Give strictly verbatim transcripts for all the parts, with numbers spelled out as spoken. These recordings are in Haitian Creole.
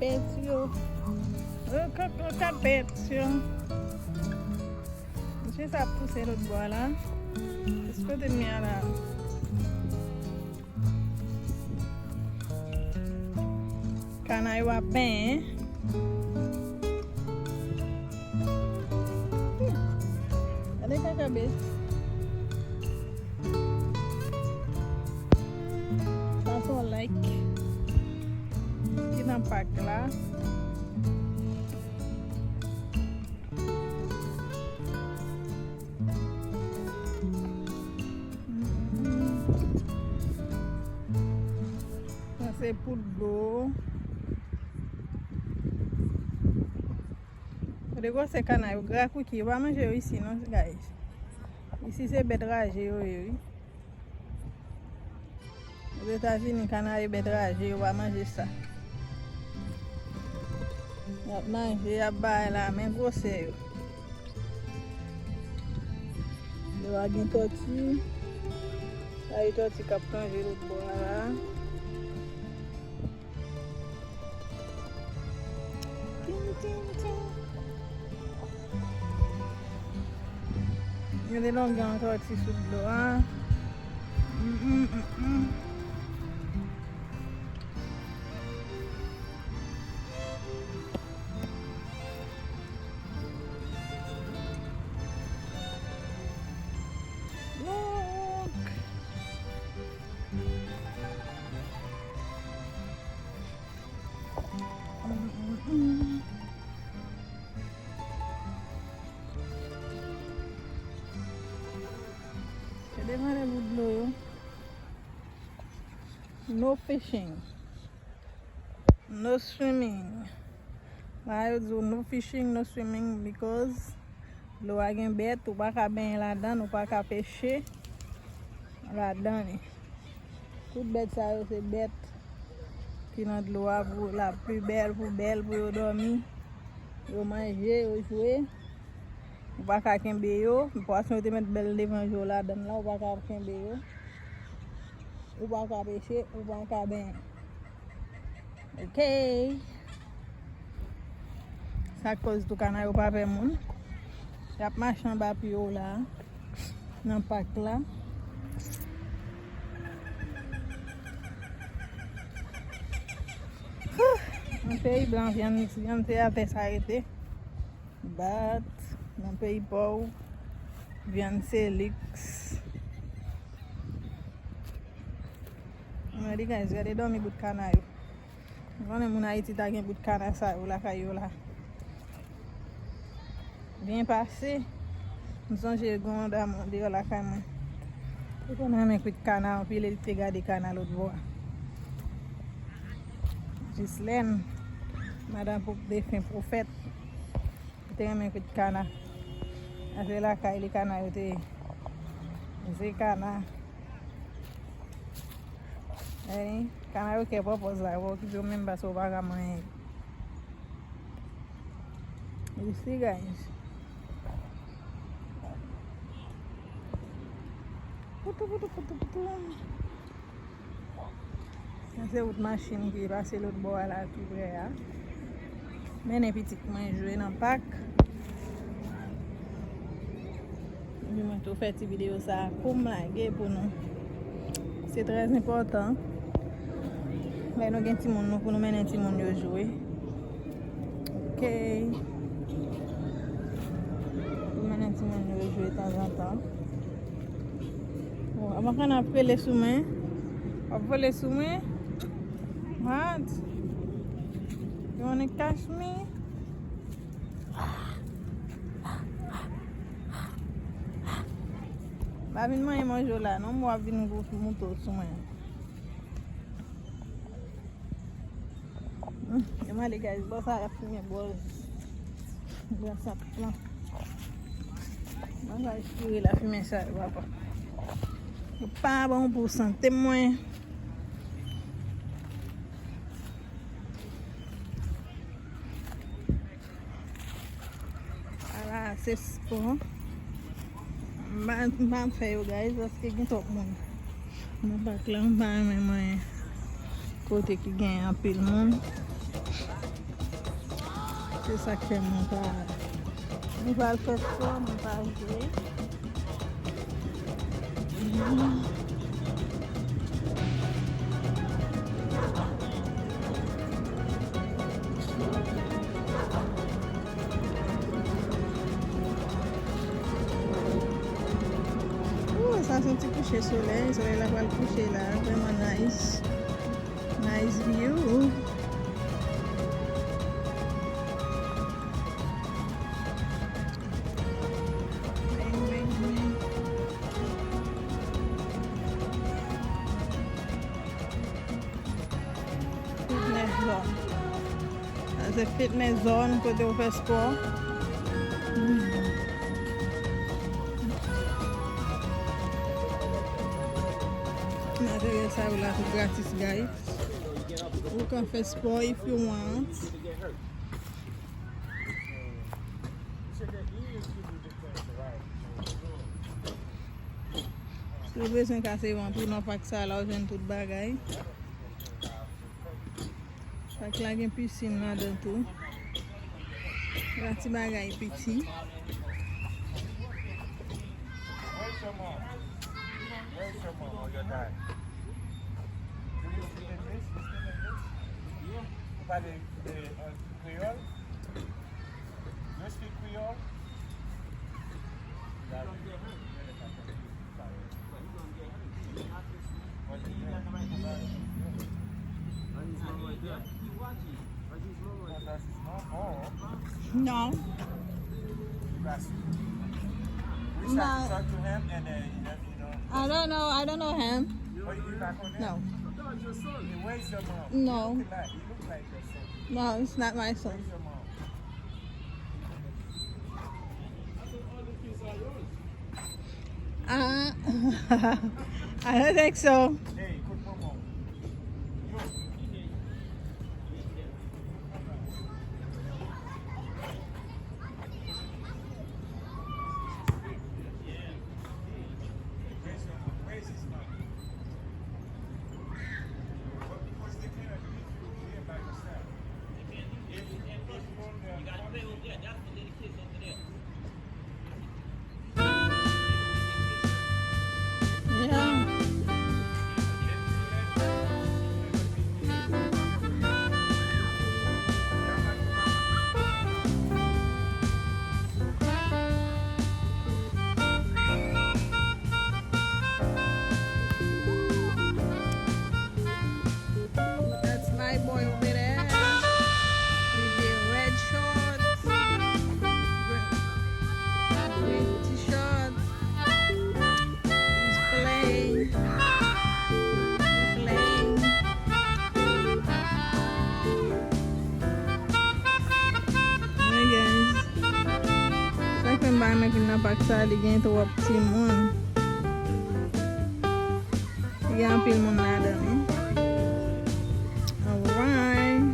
Pèt yo. Yo kòk yo ka pèt yo. Mesye sa ap pouse lòt bò a la. Jis kote m ye a la. Kana yo ap benyen. Gade kaka bèt. Sa se yon lèk ki nan pak la. Sa se poud dlo. Gade gwosè kana yo, gra kwiki, yo pa manje yo isi non, guys. Isi se bèt raje yo ye, wi. Ozetazini, kana yo bèt raje, yo pa manje sa. Y ap manje, y ap bay la, men gwosè yo. Yo a gen tòti. Sa e tòti k ap plonje lòt bò a la. Tin, tin, tin. Gade longè yon tòti sou dlo a. Mm, mm, mm, mm. Look. Gade mare bout dlo yo. No fishing. No swimming. La yo di w no fishing, no swimming because dlo a gen bèt, ou pa ka benyen ladan, ou pa ka peche ladan li. Tout bèt sa yo se bèt ki nan dlo a pou la pli bèl, pou bèl, pou yo dòmi, yo manje, yo jwe. Ou pa ka kenbe yo, pwason yo te mèt bèl devan je w ladan la, ou pa ka kenbe yo. Ou pa ka peche, ou pa ka benyen. Ok. Sa k koz tou kana yo pa pè moun. Y ap mache anba pye w la, nan pak la. Nan peyi blan, vyann, vyann se atè sa rete. But nan peyi pa w, vyann se liks. Gade guys, gade dòmi bout kana yo. M konnen moun Ayiti ta gen bout kana sa yo lakay yo la. Byen pase. M sonje gen yon dam deyò lakay mwen. Li konn renmen kwit kana anpil, e li te gade kana lòt bò a. Jislèn, madan pou defen pwofèt. Li te renmen kwit kana. Antre lakay li, kana yo te ye. Se kana. Ey, kana yo kè pòpòz la, yo pa okipe yo menm paske yo pa ka manyen. You see, guys? Poutou, poutou, poutou, poutou. Sa se wout machin ki pase lòt bò a la tou prè a. Mennen pitit mwen jwe nan pak. Epi mwen tou fè ti videyo sa a pou m lage pou nou. Se trè enpòtan. Lè nou gen timoun nou pou nou mennen timoun yo jwe. Ok. Pou mennen timoun yo jwe tanzantan. Bon, avan kana ap rele sou mwen. W ap vole sou mwen? What? You wanna catch me? Pa vin manyen manje w la non, mwen w ap vin gwo mouto sou mwen. Hmm, e male guys, bò sa y ap fimen bòz. Bò sa plan. Mwen va espere la fimen sa yo papa. Yo pa bon pou sante mwen. Ala, se spò. M pa, m pa fè yo, guys, paske gen twòp moun. Nan pak la, m pa renmen mwen kote ki gen anpil moun. Se sa k fè mwen pa, mwen pa al fè spò, mwen pa jwe. Ooh, sa se yon ti kouche solèy. Solèy la pral kouche la. Vrèman nice. Nice view. Bang, bang, bang. Fitness zone. Sa se fitness zone kote w fè spò. Materyèl sa yo la tou gratis, guys. Ou ka fè spò if you want. Si w bezwen kase vant ou nan pak sa la, w jwenn tout bagay. Pak la gen pisin ladan tou. Yon ti bagay piti. Where's your mom? Where's your mom or your dad? Do you speak English? You speak English? Ou pale, eh, an kreyòl? You speak Creole? No. I don't know. I don't know him. No. No, it's not my son. Uh, I don't think so. That's my boy over there with the red shorts, green t-shirt. He's playing. He's playing. Hey guys. Sa k fè m pa renmen vin nan pak sa, li gen twòp timoun. Gen anpil moun ladan, wi. Alright.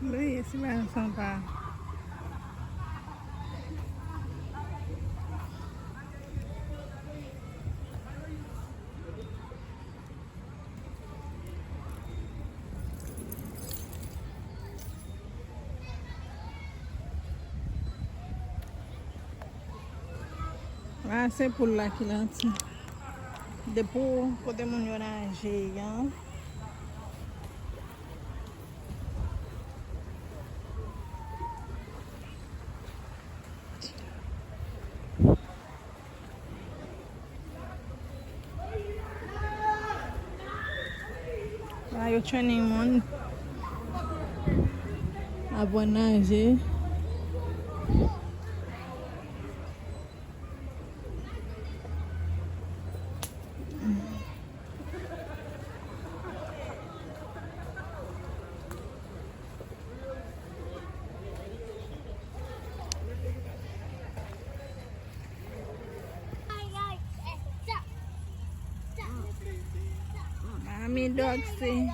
Wi, si pa sanpa. A, se poul la ki la ti. Depi kote moun yo naje an. La yo training moun aprann naje. Mommy dog say.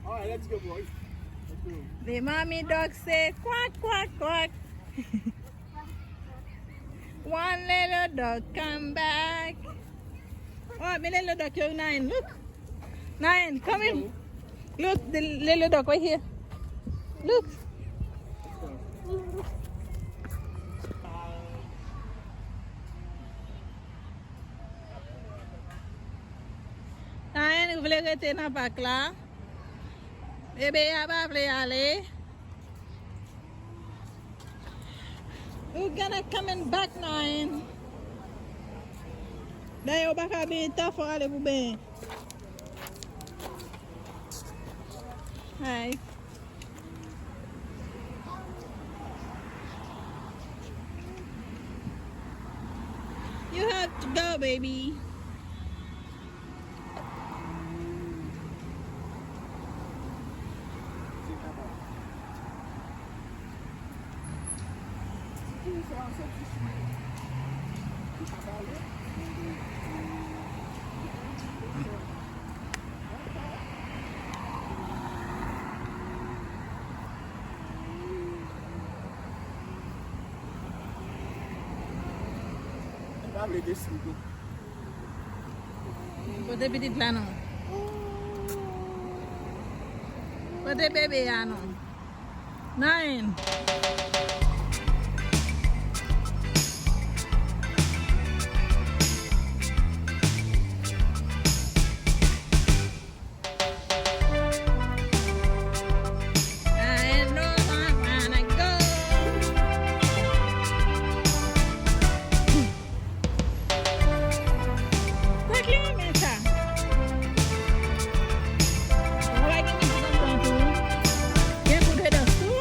Alright, let's go, boy. Let's go. The mommy dog say quack, quack, quack. One little dog come back. Oh, mi little dog, yo, Nain, look. Nain, come in. Look, the little dog right here. Look. Nain, ou vle rete nan pak la? Bebe a pa vle ale. We're gonna coming back, Nain. Dayè, ou pa ka benyen, ta fò ale pou benyen. Hi. You have to go, baby. Pote pitit la non. Pote bebe a non. Nain. I know I wanna go. Sa ki renmen sa? Ou pa gen mizik anndan tou? Gen pou de dans tou?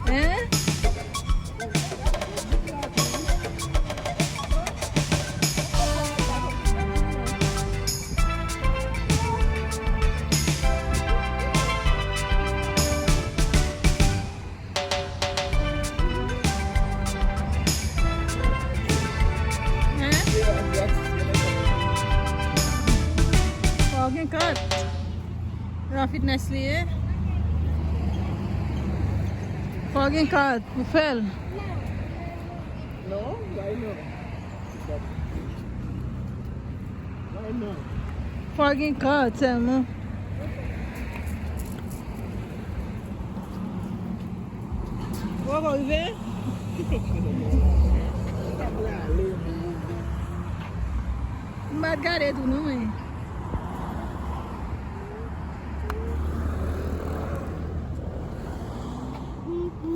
Hein? Hein? Fò w gen kat. Nan fitness li ye. Fò w gen kat pou fè l. Non, why not? Why not? Fò w gen kat sèlman. Ou poko rive? M pa t gade tou non, men.